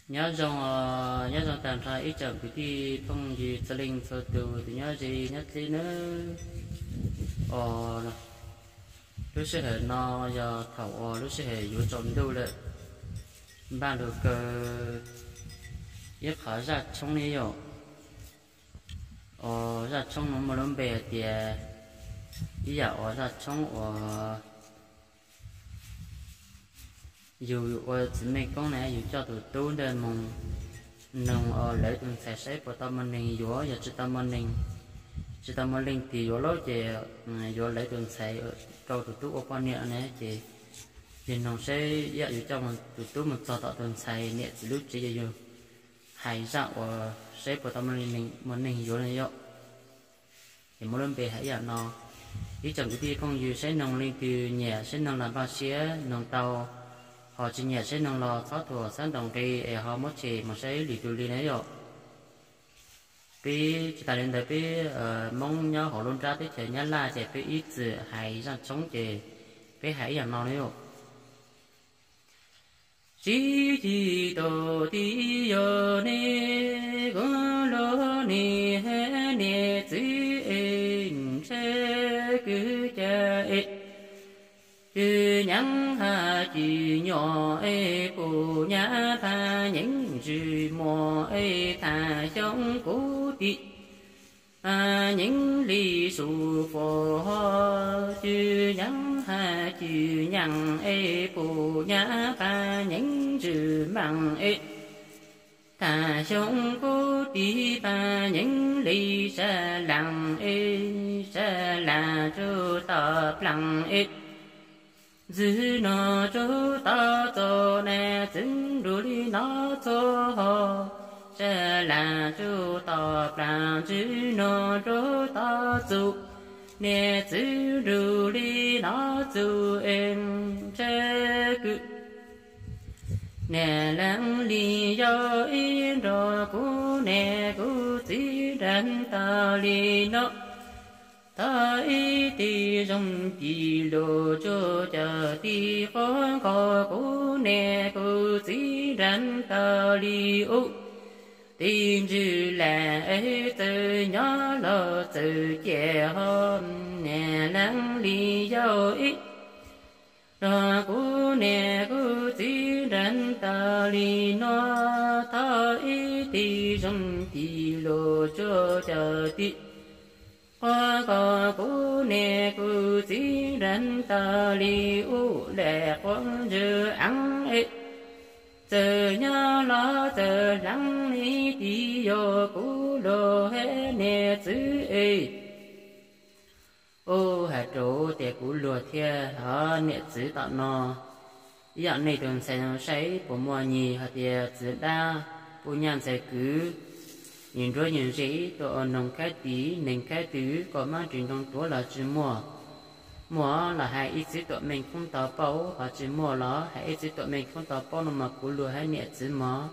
Nyob zoo, nyob zoo tag nrho ib tsoom kwv tij phooj ywg txhua leej txhua tus, tus nyob ze nyob dleb nawb. Os, lub sij hawm no yog thaum uas lub sij hawm yuav tsaus ntuj lawm, npaj lug kaw ib qhov zaj tshoob ne yom. Os, zaj tshoob no muaj lub npe hais tias ib yam uas zaj tshoob uas yus ua txiv mej koob na, yus coj tus tub ntawd mus noog lawv tus ntxhais saib puas tau muaj neeg yuav, yog tsis tau muaj neeg, tsis tau muaj leej twg yuav lawm ces yuav lawv tus ntxhais rau tus tub ua poj niam na. Ces yus noog saib, yus coj tus tub mus txog tom tus ntxhais niam txiv lub tsev ces yus hais zaj uas saib puas tau muaj neeg yuav no yom. Ces muaj lub npe hais ib yam no. Ib tsoom kwv tij phooj ywg saib noog leej twg nyiam saib noog los npaj siab noog tau, ho tsis nyiam saib noog los txhob thuam xav ntaus nqi es ho muab tshem mus saib lwm tus li na yom. Peb tsis tas li ntawd, peb Hmoob nyob hauv lub nrab teb chaws Nyab Laj ces peb ib txwm hais zaj tshoob ces peb hais ib yam no na yom. Tsis ci tus tij yog ne, kuv lub niam niam txiv es ntshe kwv ca es, cw nyaab has cw nyuam es puj nyab phaj nyeeb zwm muag es tham xyoob kuv tim nyeeb li su fuam ho, cw nyaab has cw nyaam es puj nyab phaj nyeeb zwm maam es, tham xyoob kuv tim phaj nyeeb li sab laas es, sab laas tsuj tom plaas es, ntxwg nuav tsuj tom txuj, nam txwv nrug li nov txuj ho, sab laas tsuj tom plaas, ntxwg nuav tsuj tom txuj, nam txwv nrug li nov txuj es, ntshe kwv nam leej li yog ib nrog kuv nam kuv txiv nrag tau li no. Thov ib tij zoo ci lug tsuj cov tij quas nkaus kuv nam kuv txiv nrag tau li ub. Tij ntswg lam es txawm nyob los txawm ciaj ho, nam leej li yog ib nrog kuv nam kuv txiv nrag tau li no. Thov ib tij zoo ci lug tsuj cov tij quas nkaus kuv nam kuv txiv nrag tau li ub. Lam quas ntswg aav es txawm nyob los txawm hlaav li tij yog kuv luag hab nam txwv es. Ub, has rau tias kuv luag thiab ho niam txwv tom no, ib yam nej tus ntxhais saib puas muaj nyis hais tias txwv dab puj nyaj ntxhais kwv, yus nruab yus ze tuaj ua noog khaib tis neeg khaib twg, koj mab ris ntoo tuav los tsis muaj. Muaj los hais ib txwv tuam meej koob tau paub, ho tsis muaj los hais ib txwv tuam meej koob tau paub no mas kuv luag hab niam txwv mog.